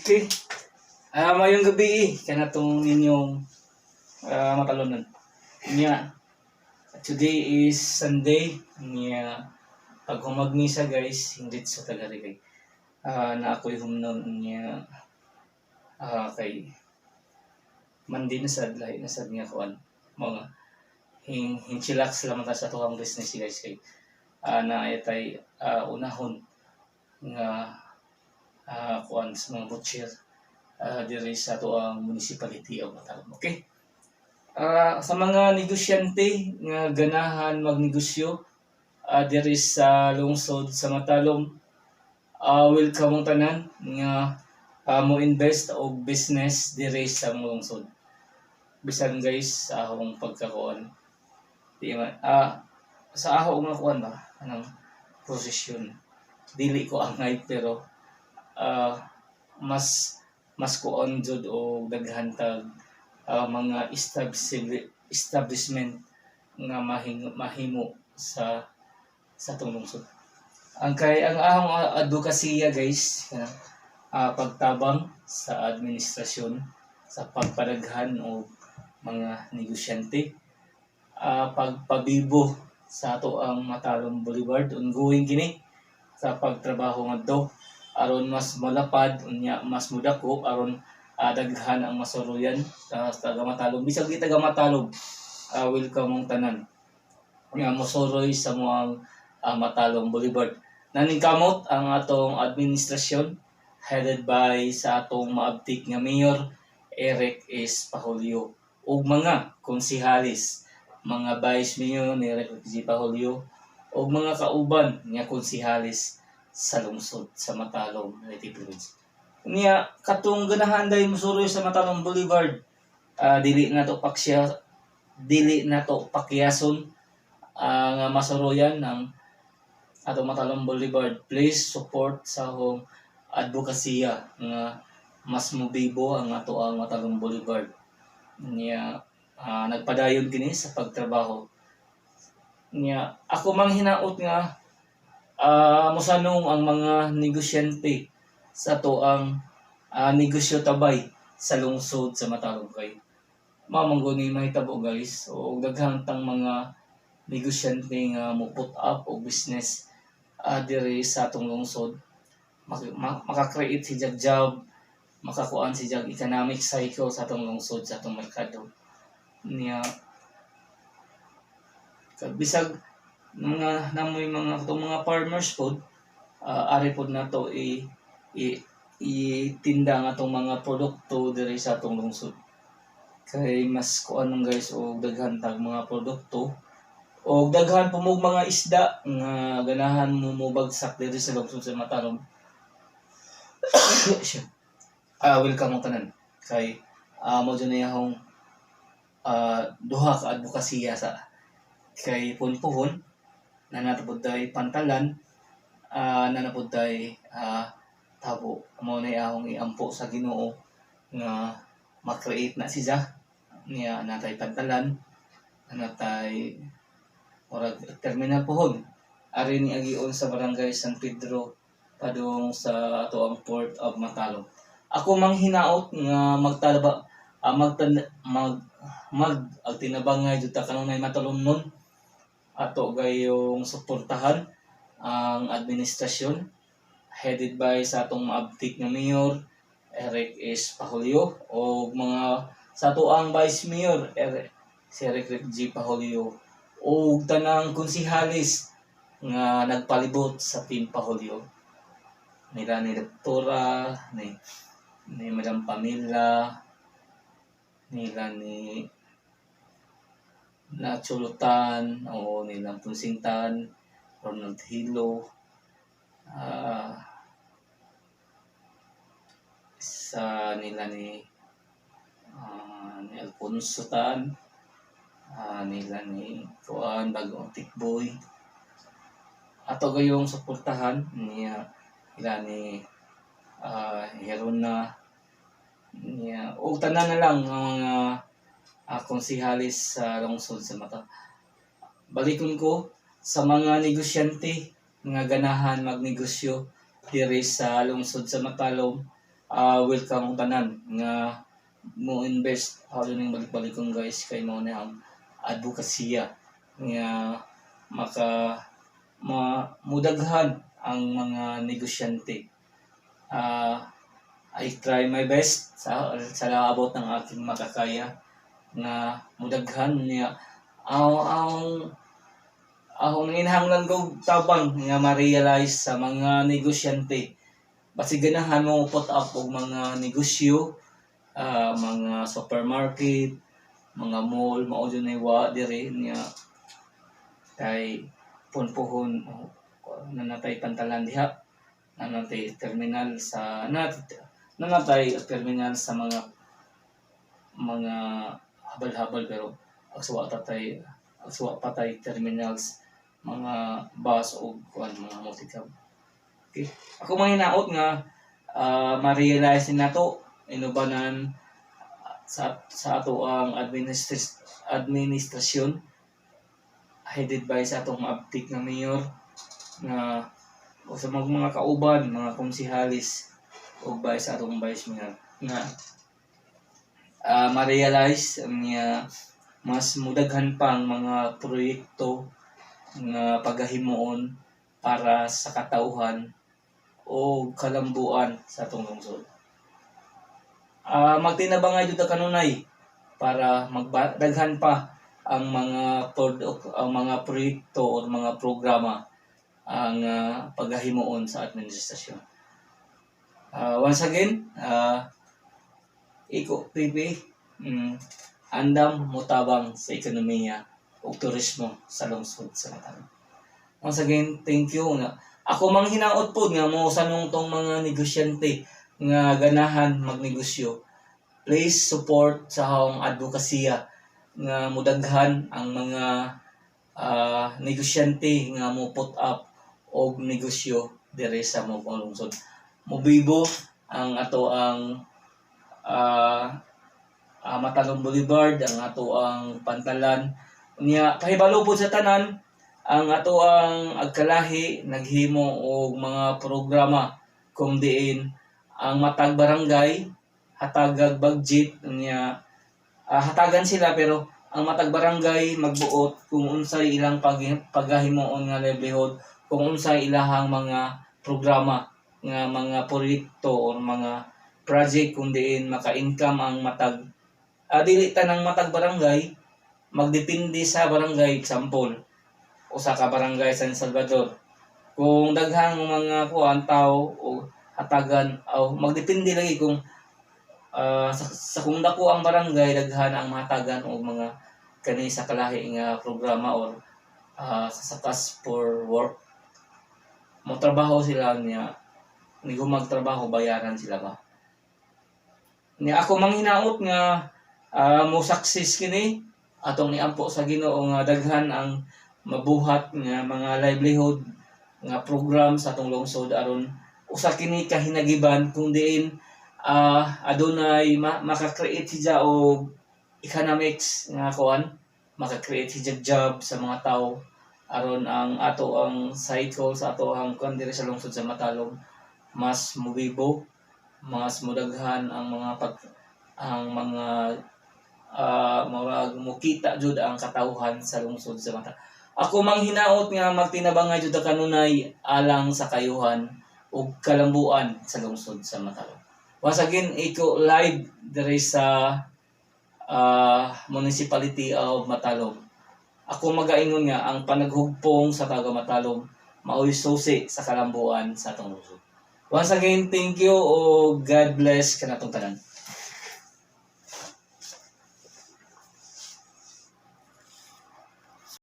Okay. Mayong gabi kanatong inyong matalunan. Nya, today is Sunday. Nya, pag humag misa, guys, hindi sa tagarigay. Na ako'y humnon niya kay Monday na sad, lahi na sad nga kuan mga hing hinchillax lang ta sa atuang business, guys, kay na tay unahon nga kuan sa mga butcher diri sa atoang municipality of Matalom. Okay? Sa mga negosyante nga ganahan magnegosyo diri sa lungsod sa Matalom, welcome mong tanan nga mo invest og business diri sa among lungsod. Bisan, guys, sa akong pagkakuan. Di man sa ako nga kuan ba anang posisyon, dili ko angay, pero mas mas kuan jud og daghan tag mga establishment nga mahimo sa atong lungsod. Ang kay ang ahong advokasya, guys, pagtabang sa administrasyon sa pagpadaghan og mga negosyante, pagpabibo sa ato ang Matalom Boulevard, ongoing kini sa pagtrabaho ngadto aron mas malapad, unya mas mudako, aron daghan ang masuruyan sa taga Matalom. Bisag di taga Matalom, welcome mong tanan nga mosuroy sa moang Matalom Boulevard. Naningkamot ang atong administrasyon headed by sa atong maabtik nga Mayor Eric S. Pahulyo ug mga konsehalis, mga Vice Mayor ni Eric G. Pahulyo ug mga kauban nga konsehalis sa lungsod sa Matalom, Leyte Province. Niya katong ganahan dai mosuroy sa Matalom Boulevard, dili nato pakiyason nga masuroyan ng atong Matalom Boulevard. Please support sa akong advokasya nga mas mobibo ang ato ang Matalom Boulevard. Niya nagpadayon kini sa pagtrabaho. Niya ako mang hinaot nga mosanong ang mga negosyante sa ato ang negosyo tabay sa lungsod sa Matalom, kay mamanggo ni mahitabo, guys, o daghan tang mga negosyante nga mo put up og business diri sa atong lungsod, maka-create si jag job, makakuan si jag economic cycle sa atong lungsod, sa atong merkado. Niya bisag mga namoy mga katong mga farmers pod, ari pod nato i, i itinda ang atong mga produkto diri sa atong lungsod, kay mas kuan man, guys, og daghan tag mga produkto og daghan po mog mga isda nga ganahan mo mobagsak diri sa lungsod sa Matalom. Welcome mo tanan kay mo jud ni akong duha ka advokasya sa kay punpuhon na natapod tay pantalan, na napud tay tabo. Mao na akong iampo sa Ginoo nga ma-create na siya. Niya natay pantalan, natay murag terminal pohon ari ni agion sa Barangay San Pedro padung sa ato ang Port of Matalom. Ako mang hinaot nga magtalaba magtan mag mag agtinabangay jud ta kanunay matalomnon. Ato gayong suportahan ang administrasyon headed by sa atong maabtik nga Mayor Eric S. Pahulyo o mga sa ato ang Vice Mayor Eric, si Eric G. Pahulyo o tanang konsehalis nga nagpalibot sa Team Pahulyo nila ni Doktora ni Madam Pamela, nila ni Nachulutan o nilang Punsintan, Ronald Hilo, sa nila ni Alfonso Tan, nila ni Kuan Bagong Tikboy. Ato gayong suportahan niya nila ni Herona niya o tanan na lang ang mga konsehalis sa lungsod sa Mata. Balikon ko sa mga negosyante nga ganahan magnegosyo diri sa lungsod sa Matalom. Welcome ang tanan nga mo invest. Ako ning balik-balikon, guys, kay mao na ang advokasya nga maka ma, mudaghan ang mga negosyante. I try my best sa abot ng aking makakaya nga mudaghan niya ang akong nanginahanglan kog tabang nga ma-realize sa mga negosyante, basig ganahan mo put up og mga negosyo, mga supermarket, mga mall. Mao jud nay wa diri niya kay punpuhon nanatay pantalan diha, nanatay terminal sa nanatay terminal sa mga habal-habal, pero agsuwa tatay agsuwa patay terminals mga bus o kuan, mga multicab. Okay, ako mga hinaot nga ma-realize ni nato inubanan sa ato ang administrasyon headed by sa atong maabtik nga mayor nga o sa mga kauban, mga konsehalis o by sa atong vice mayor nga ma-realize nga mas mudaghan pang mga proyekto nga pagahimuon para sa katawhan o kalambuan sa atong lungsod. Magtinabangay jud ta kanunay para magdaghan pa ang mga ang mga proyekto o mga programa ang paghahimuon sa administrasyon. Once again, Iko TV, andam motabang sa ekonomiya ug turismo sa lungsod sa Matalom. Once again, thank you nga. Ako mang hinaot pod nga mo sanong tong mga negosyante nga ganahan magnegosyo. Please support sa akong advokasya nga mudaghan ang mga negosyante nga mo put up og negosyo diri sa mo lungsod. Mobibo ang ato ang Matalom Boulevard, ang ato ang pantalan. Unya pahibalo pod sa tanan ang ato ang agkalahi naghimo og mga programa kung diin ang matag barangay hatagag budget niya, hatagan sila, pero ang matag barangay magbuot kung unsay ilang paghimuon nga livelihood, kung unsay ilahang mga programa nga mga proyekto or mga project kung diin maka-income ang matag dili tanang matag barangay magdepende sa barangay. Example, usa ka barangay San Salvador, kung daghang mga kuan tao o hatagan o magdepende lagi kung sa kung dako ang barangay, daghan ang mahatagan og mga kani sa kalahi nga programa or sa task for work, mo trabaho sila niya, ni magtrabaho, bayaran sila ba ni. Ako manghinaot nga mo success kini. Atong niampo sa Ginoo nga daghan ang mabuhat nga mga livelihood nga program sa atong lungsod aron usa kini kahinagiban kung diin adunay maka-create siya og economics nga kuan, maka-create siya job sa mga tao aron ang ato ang cycle sa ato ang kuan diri sa lungsod sa Matalom mas mubibo, mas mudaghan ang mga pag ang mga murag mukita jud ang katawhan sa lungsod sa Mata. Ako manghinaot nga magtinabangay jud ta kanunay alang sa kayuhan ug kalambuan sa lungsod sa Matalom. Once again, Iko live diri sa Municipality of Matalom. Ako magaingon nga ang panaghugpong sa taga Matalom maoy susi sa kalambuan sa atong lungsod. Once again, thank you o God bless kanatong tanan.